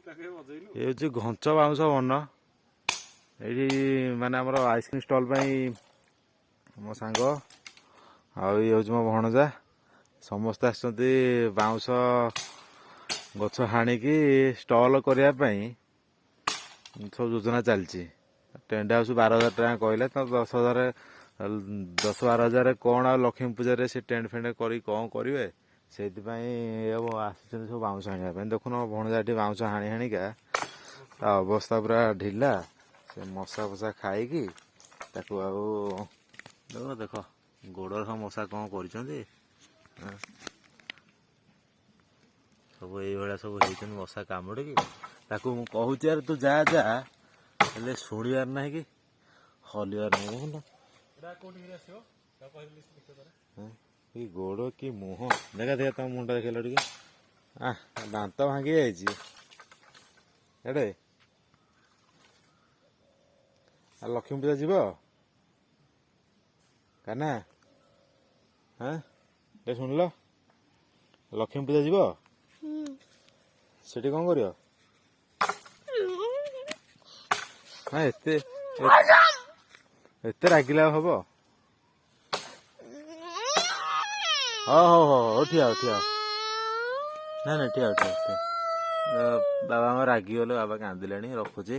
ଏ ହେଉଛି ଘଞ୍ଚ ବାଉଁଶ ବନ। ଏଇଠି ମାନେ ଆମର ଆଇସ୍କ୍ରିମ୍ ଷ୍ଟଲ୍ ପାଇଁ ମୋ ସାଙ୍ଗ ଆଉ ଇଏ ହେଉଛି ମୋ ଭଣଜା, ସମସ୍ତେ ଆସିଛନ୍ତି ବାଉଁଶ ଗଛ ହାଣିକି ଷ୍ଟଲ୍ କରିବା ପାଇଁ। ସବୁ ଯୋଜନା ଚାଲିଛି। ଟେଣ୍ଟ ହାଉସ୍ 12,000 ଟଙ୍କା କହିଲେ ତ 10,000, 10-12 ହଜାର କ'ଣ ଆଉ ଲକ୍ଷ୍ମୀ ପୂଜାରେ ସେ ଟେଣ୍ଟ ଫେଣ୍ଟ କରିକି କ'ଣ କରିବେ? ସେଇଥିପାଇଁ ଆସିଛନ୍ତି ସବୁ ବାଉଁଶ ହାଣିବା ପାଇଁ। ଦେଖୁନ, ଭଣଜା ଏଠି ବାଉଁଶ ହାଣି ହାଣିକା ତା ଅବସ୍ଥା ପୁରା ଢିଲା। ସେ ମଶା ଫସା ଖାଇକି ତାକୁ ଆଉ ଦେଖ ଦେଖ, ଗୋଡ଼ରେ ସବୁ ମଶା କ'ଣ କରିଛନ୍ତି। ହଁ। ସବୁ ଏଇଭଳିଆ ସବୁ ହେଇଛନ୍ତି ମଶା କାମୁଡ଼ିକି। ତାକୁ ମୁଁ କହୁଛି, ଆରେ ତୁ ଯା ଯା, ହେଲେ ଶୁଣିବାର ନାହିଁ କି ହଲିବାର ନାହିଁ। ଦେଖୁନ ହଁ, କି ଗୋଡ଼ କି ମୁହଁ। ଦେଖା ଦେଖା, ତମ ମୁହଁଟା ଦେଖିଲ ଟିକେ। ଆ ଦାନ୍ତ ଭାଙ୍ଗି ଯାଇଛି ଏଡ଼େ। ଆଉ ଲକ୍ଷ୍ମୀ ପୂଜା ଯିବ କାନା? ହଁ, ଏ ଶୁଣିଲ, ଲକ୍ଷ୍ମୀ ପୂଜା ଯିବ? ସେଠି କଣ କରିବ? ହଁ, ଏତେ ଏତେ ରାଗିଲା ହବ? ହଉ ହଉ ହଉ ହଉ, ଠିଆ ହଉ, ଠିଆ ହଉ। ନାଇଁ ନାଇଁ, ଠିଆ ହଉ, ଠିଆ ହଉ। ବାବା ଆମର ରାଗିଗଲେ, ବାବା କାନ୍ଦିଲେଣି। ରଖୁଛି।